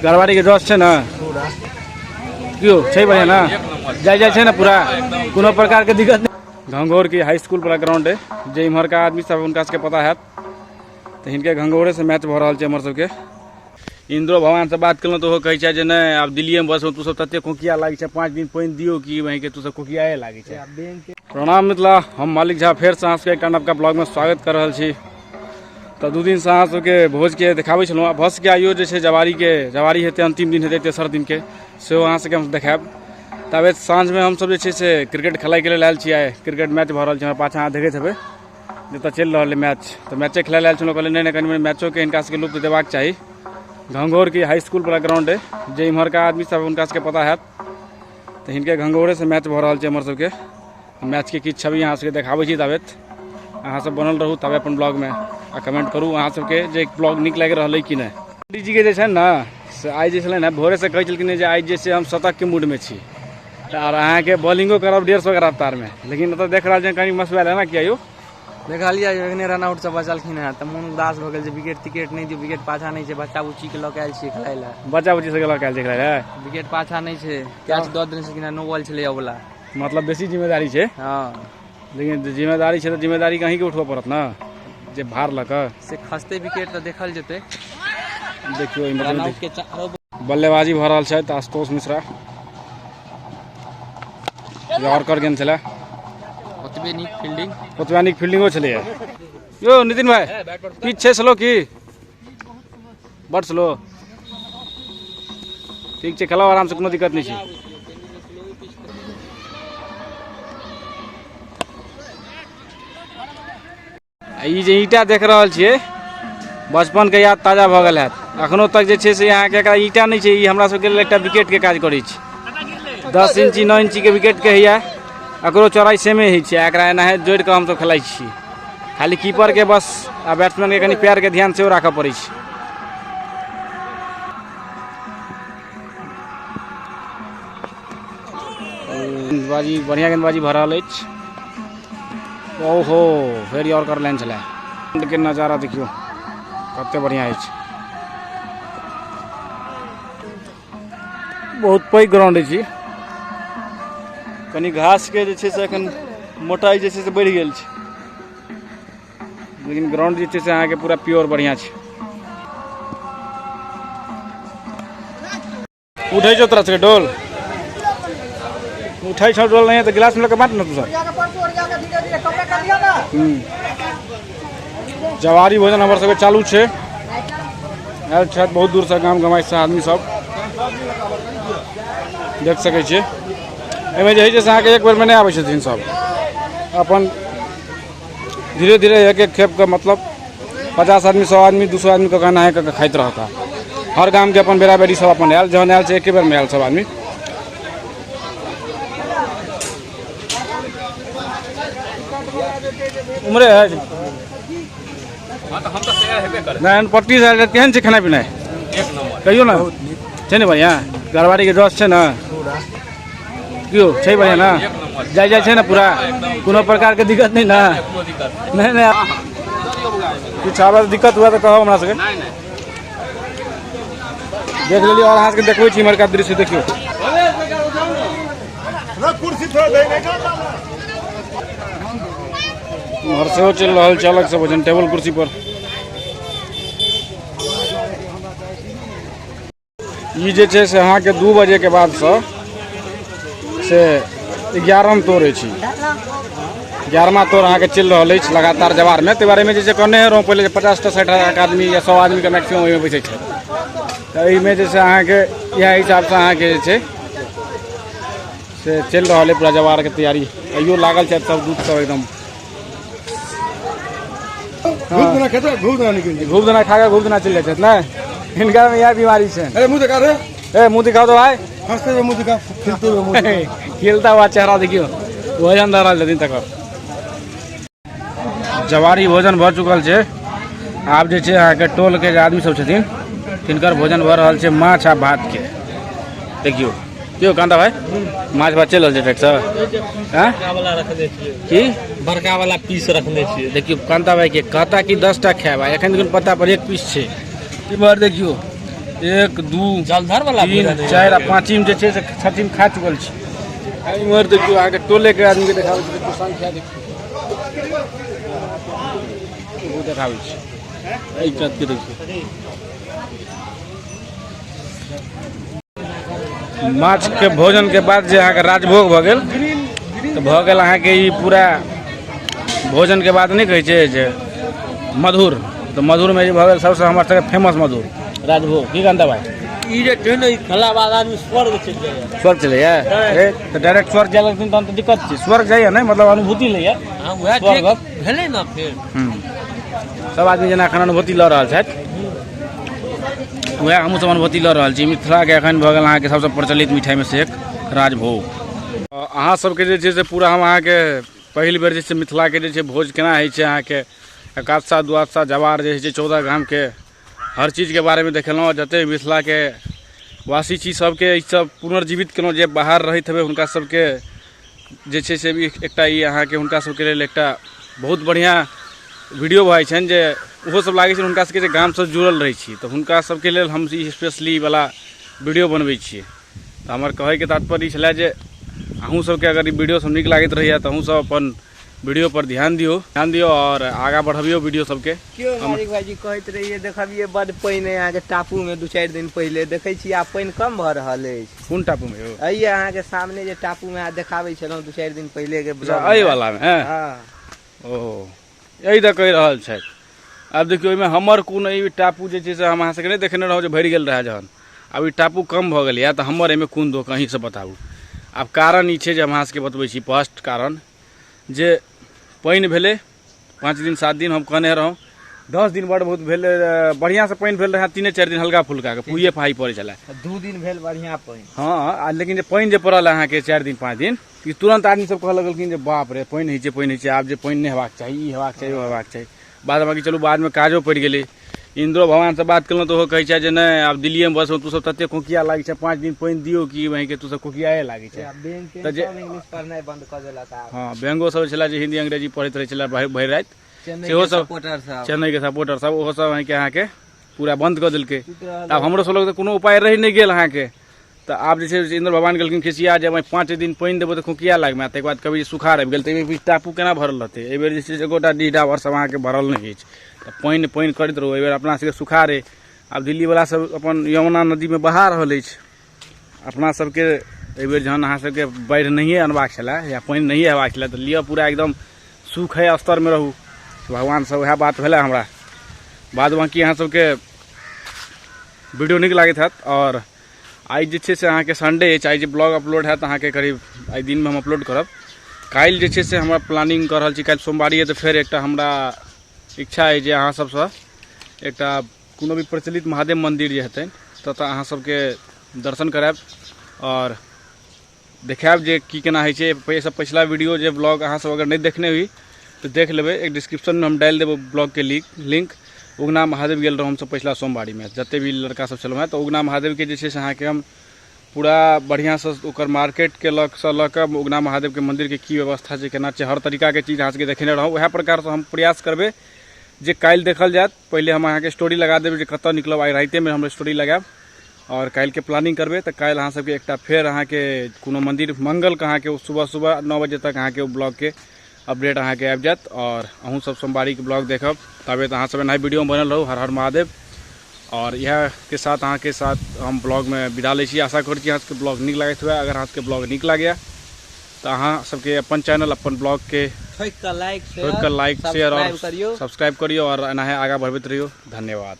घरवारी के जस छै ने क्यों छै बढ़िया ना जाय जाय छै ने पूरा कोनो प्रकार के दिक्कत नहीं। घंघौर के हाई स्कूल वाला ग्राउंड है जे इम्हरका आदमी सब हुनका सबके पता हैत तऽ हिनके घंघौरे से मैच भऽ रहल छै हमर सबके। इंद्रो भगवान से बात केलहुँ तऽ ओहो कहै छै जे नहि आब दिल्लीएमे बस तू सब तते कोकिया लागै छै 5 दिन पानि दियौ कि वहीँके तू सब कोकियाए लागै छै। प्रणाम मिथिला, हम मालिक झा फेरसँ अहाँ सबके एकटा नवका ब्लॉगमे स्वागत कर रहल छी। तऽ 2 दिनसँ अहाँ सबके भोजके देखाबै छलहुँ, आ भऽ सकै आइयो जे छै जवारीके जवारी हेतै, अन्तिम दिन हेतै तेसर दिनके, सेहो अहाँ सबके हम देखायब। ताबे साँझमे हमसब जे छै से क्रिकेट खेलाइके लेल आयल छी। आइ क्रिकेट मैच भऽ रहल छै, हमरा पाछाँ अहाँ देखैत हेबै जतऽ चलि रहल है मैच। तऽ मैचे खेलाइ लए आयल छलहुँ, कहलियै नहि नहि कनि मनि मैचोके हिनका सबके लुत्फ देबाक चाही। घंघौरके हाई स्कूल वाला ग्राउंड है, जे इम्हरका आदमी सब हुनका सबके पता हैत। तऽ हिनके घंघौरेसँ मैच भऽ रहल छै हमर सबके। मैचके किछु छवि अहाँ सबके देखाबै छी, ताबे अहाँ सब बनल रहू ताबे अपन ब्लॉगमे आ कमेंट करू अहाँ सबके जे ब्लॉग नीक लागि रहल है कि नहि। पंडीजीके जे छै ने से आइ जे छलै ने भोरेसँ कहै छलखिन जे आइ जे छै हम शतकके मूडमे छी, आर अहाँके बॉलिंगो करब 150 के रफ्तारमे, लेकिन ओतऽ देख रहल छियै कनि मसुआयल है ने कि आइयो देखलियै एखने रन आउट से बचलखिन हेँ तऽ मोन उदास भऽ गेल जे विकेट तिकेट नहि दियौ, विकेट पाछा नहि छै, बच्चा बुच्चीके लऽ कऽ आयल छियै खेलाइ लए। बच्चा बुच्ची सबके लऽ कऽ आयल छियै खेलाइ लए? विकेट पाछा नहि छै, कैच दऽ देने छलखिन हेँ, नो बॉल छलैए ओवला। मतलब बेसी जिम्मेदारी छै। हँ, लेकिन जिम्मेदारी छै तऽ जिम्मेदारी अहीँके उठबऽ पड़त ने जे भार लऽ कऽ से खसतै विकेट तऽ देखल जेतै। देखियौ इम्हर बल्लेबाजी भऽ रहल छै। आशुतोष मिश्रा यॉर्कर गेंद छलै, ओतबे नीक फील्डिंग, ओतबे नीक फील्डिंगो छलैए। यौ नितिन भाई, पिच छै स्लो की बड स्लो? ठीक छै, खेलाउ आरामसँ, कोनो दिक्कत नहि छै। ई जे ईंटा देख रहल छियै, बचपनके याद ताजा भऽ गेल हैत। अखनो तक जे छै से अहाँके एकरा ईंटा नहि छै, ई हमरा सबके लेल एकटा विकेटके काज करै छै। 10 इंची 9 इंचीके विकेटके होइए, एकरो चौड़ाइ सेमे होइ छै। एकरा एनाहे जोड़ि कऽ हमसब खेलाइ छी। खाली कीपरके बस आ बैट्समैनके कनि पैरके ध्यान सेहो राखऽ पड़ै छै। गेंदबाजी बढ़िआँ गेंदबाजी भऽ रहल अछि। ओहो फेर यॉर्कर लाइन छलै। के नजारा देखियौ कते बढ़िआँ अछि। बहुत पैघ ग्राउंड अछि। कनि घासके जे छै से एखन मोटाइ जे छै से बढ़ि गेल छै, लेकिन ग्राउंड जे छै से अहाँके पूरा प्योर बढ़िआँ छै। उठै छौ तोरा सबके डोल? उठै छौ डोल? नहि तऽ गिलास में लऽ कऽ बाँट ने तू सब। जवारी भोजन हमर सबके चालू छै। आयल छथि बहुत दूरसँ गाम गमाइसँ आदमी सब, देख सकै छियै। एहिमे जे होइ छै से अहाँके एक बेरमे नहि आबै छथिन सब, अपन धीरे धीरे एक एक खेपके, मतलब 50 आदमी 100 आदमी 200 आदमी कऽ एनाहे कऽ के खाइत रहता। हर गामके अपन बेरा बेरी सब अपन आयल, जहन आयल से एके बेरमे आयल सब आदमी। उम्हरे है नारायण पट्टी से आयल। केहन छै खेनाइ पिनाइ कहियौ ने? छै ने बढ़िआँ? घरवारीके जस छै ने क्यों छै बढ़िया ना? जाय जाय छै ने पूरा, कोनो प्रकार के दिक्कत नहीं ना? नहीं नहीं, किछु आबै दिक्कत हुआ तऽ कहब हमरा सबके। देख लेलियै और अहाँ सबके देखबै छी इम्हरका दृश्य। देखियौ इम्हर सेहो चलि रहल छै अलग से भोजन टेबुल कुर्सी पर। ई जे छै से अहाँके 2 बजेके बादसँ से 11 तोड़ अछि, 11वां तोड़ अहाँके चलि रहल अछि लगातार जवारमे। ताहि बारेमे जे छै कहने रहौँ पहिले जे 50 टा 60 हजार आदमी या 100 आदमीके मैक्सिमम ओहिमे बैसै छै। तऽ एहिमे जे छै अहाँके इएह हिसाबसँ अहाँके जे छै से चलि रहल अछि पूरा जवारके तैयारी। अइयो लागल छथि सब दूध सब एकदम घूप देना खा के घूप देना चलि जाइ छथि ने, हिनका में इएह बीमारी छै। अरे मुँह दिखा रे, ए मुँह दिखाओ तो भाई, हंसते हुए मुँह दिखा, खिलते हुए मुँह दिखा। खिलता हुआ चेहरा देखियौ, भोजन दऽ रहल छथिन तकर। जवारी भोजन भऽ चुकल छै। आब जे छै अहाँके टोलके जे आदमी सब छथिन तिनकर भोजन भऽ रहल छै माछ आ भात के। देखियौ क्यों कांता भाई माछ भात चलि रहल छै ट्रैक्टर आँय? की बड़का वाला पीस रखने छियै। देखियौ कांता भाई के कहता कि 10 टा खायब, आ एखन देखियौ पत्ता पर 1 पीस छै। इम्हर देखियौ 1 2 जलधर वाला 3 4 आ 5 जे छै से छठिम खा चुकल छी। आ इम्हर देखियौ अहाँके टोले के आदमी के देखाबै छी, देखियौ संख्या देखियौ, ओहो देखाबै छी। एहि कात के देखियौ माछ के भोजन के बाद जे अहाँके राजभोग भऽ गेल तऽ भऽ गेल अहाँके ई पूरा भोजन के बाद नहि कहै छै जे मधुर, तऽ मधुरमे जे भऽ गेल सबसँ हमर सबके फेमस मधुर राजभोग। की कहता भाई? ई जे छै ने, ई खेला बाद आदमी स्वर्ग चलि जाइए। स्वर्ग चलि जाइए? तऽ डायरेक्ट स्वर्ग जाय लगथिन तहन तऽ दिक्कत छै। स्वर्ग जाइए नहि, मतलब अनुभूति लैए। हँ, उएह स्वर्गक। भेलै ने फेर। सब आदमी जेना एखन अनुभूति लऽ रहल छथि, वएह हमहूँ सब अनुभूति लऽ रहल छी। मिथिलाके एखन भऽ गेल अहाँके सबसँ प्रचलित मिठाइमे से एक राजभोग। अहाँ सबके जे छै से पूरा हम अहाँके पहिल बेर जे छै मिथिलाके जे छै भोज केना होइ छै, अहाँके एकादशा द्वादशा जवार जे होइ छै 14 गामके हर चीजके बारेमे देखेलहुँ। जतेक मिथिलाके वासी छी सबके ई सब पुनर्जीवित केलहुँ। जे बाहर रहैत हेबै हुनका सबके जे छै से एकटा ई अहाँके हुनका सबके लेल एकटा बहुत बढ़िआँ वीडियो भऽ जाइ छनि, जे ओहो सब लागै छै हुनका सबके जे गामसँ जुड़ल रहै छी, तऽ हुनका सबके लेल हम ई स्पेशली ई वला वीडियो बनबै छियै। तऽ हमर कहैके तात्पर्य ई छलै जे अहूँ सबके अगर ई वीडियो सब नीक लागैत रहैए तऽ अहूँ सब अपन वीडियो पर ध्यान दियौ, ध्यान दियौ आओर आगाँ बढ़बियौ वीडियो सबके। क्यों मालिक भाईजी कहैत रहियै देखबियै बड पानि अइ अहाँके टापू में 2-4 दिन पहिले, देखै छी आब पानि कम भऽ रहल अछि। कोन टापू में यौ? अइ अहाँके सामने जे टापू में अहाँ देखाबै छलहुँ 2-4 दिन पहिले के ब्लॉग एहि वाला में? हँ। ओ एहि दऽ कहि रहल छथि। आब देखियौ एहिमे हमर कोन ई टापू जे छै से हम अहाँ सबके नहि देखने रहौँ जे भरि गेल रहए जहन, आब ई टापू कम भऽ गेल यऽ तऽ हमर एहिमे कोन दोख, अहीँ सब बताबू। आब कारण ई छै जे हम अहाँ सबके बतबै छी। फर्स्ट कारण जे पानि भेलै 5 दिन 7 दिन हम कहने रहौँ, 10 दिन बड़ बहुत भेल, बढ़िआँसँ पानि भेल रहए 3-4 दिन हल्का फुल्काके पुइए फाही पड़ै छलै। 2 दिन भेल बढ़िआँ पानि। हँ, आ लेकिन जे पानि जे पड़ल अहाँके 4 दिन 5 दिन, ई तुरन्त आदमी सब कहऽ लगलखिन जे बाप रे पानि होइ छै, पानि होइ छै, आब जे पानि नहि हेबाक चाही, ई हेबाक चाही, ओ हेबाक चाही। बाद बाँकी चलू बादमे काजो पड़ि गेलै। इन्द्रो भगवानसँ बात केलहुँ तऽ ओहो कहै छै जे नहि आब दिल्लीएमे बसो, तू सब तते कोकिया लागै छै, 5 दिन पानि दियौ कि वहीँके तू सब कोकियाए लागै छै। तऽ जे इंग्लिश पढ़नाइ बंद कऽ देलक आब। हँ, बैंगो सब छलै जे हिन्दी अंग्रेजी पढ़ैत रहै छलै भरि राति, सेहो सब चेन्नईके सपोर्टर सब, ओहो सब अहाँके अहाँके पूरा बन्द कऽ देलकै। तऽ आब हमरो सब लग तऽ कोनो उपाय रहि नहि गेल अहाँके। तऽ आब जे छै से इन्द्र भगवान गेलखिन खिसिया जे 5 दिन पानि देबौ तऽ खोकिया लागमे, ताहिके बाद कभी सुखाड़ आबि गेल तऽ एहिबेर बीच टापू केना भरल रहतै। एहिबेर जे छै से एकोटा डीह डाबर सब अहाँके भरल नहि अछि, तऽ पानि पानि करैत रहू। एहिबेर अपना सबके सुखाड़ अइ। आब दिल्लीवला सब अपन यमुना नदीमे बहा रहल अछि। अपना सबके एहिबेर जहन अहाँ सबके बाढ़ि नहिए अनबाक छलै या पानि नहिए हेबाक छलै तऽ लिअ पूरा एकदम सुख है स्तरमे रहू। भगवान सब वएह बात भेलै हमरा। बाद बाँकी अहाँ सबके वीडियो नीक लागैत हैत। आओर आइ जे छै से अहाँके संडे अछि, आइ जे ब्लॉग अपलोड हैत अहाँके करीब आइ दिनमे हम अपलोड करब। काल्हि जे छै से हमरा प्लानिंग कऽ रहल छी, काल्हि सोमवारी अइ तऽ फेर एकटा हमरा इच्छा अइ जे अहाँ सबसँ एकटा कोनो भी प्रचलित महादेव मन्दिर जे हेतनि ततऽ अहाँ सबके दर्शन करायब आओर देखायब जे की केना होइ छै। एहिसँ पछिला वीडियो जे ब्लॉग अहाँ सब अगर नहि देखने होइ तऽ देख लेबै, एक डिस्क्रिप्शनमे हम डालि देबै ब्लॉगके लिंक। उगना महादेव गेल रहौँ हमसब पछिला सोमवारीमे, जते भी लड़का सब छलहुँ हेँ, तऽ उगना महादेवके जे छै से अहाँके हम पूरा बढ़िआँसँ ओकर मार्केटके लगसँ लऽ कऽ उगना महादेवके मन्दिरके की व्यवस्था छै, केना छै, हर तरीकाके चीज अहाँ सबके देखेने रहौँ। वएह प्रकारसँ हम प्रयास करबै जे काल्हि देखल जायत। पहिले हम अहाँके स्टोरी लगा देबै जे कतऽ निकलब, आइ रातिमे हम स्टोरी लगायब आओर काल्हिके प्लानिंग करबै। तऽ काल्हि अहाँ सबके एकटा फेर अहाँके कोनो मन्दिर मंगलके अहाँके सुबह सुबह 9 बजे तक अहाँके ओ ब्लॉगके अपडेट अहाँके आबि जायत आओर अहूँ सब सोमवारीके ब्लॉग देखब। तबे तऽ अहाँ सब एनाही वीडियोमे बनल रहू। हर हर महादेव। आओर इएहके साथ अहाँके साथ हम ब्लॉगमे विदा लै छी। आशा करै छी अहाँ सबके ब्लॉग नीक लागैत हुए। अगर अहाँ सबके ब्लॉग नीक लागैए तऽ अहाँ सबके अपन चैनल अपन ब्लॉगके ठोकि कऽ लाइक शेयर सब्सक्राइब करियौ आओर एनाहे आगाँ बढ़बैत रहियौ। धन्यवाद।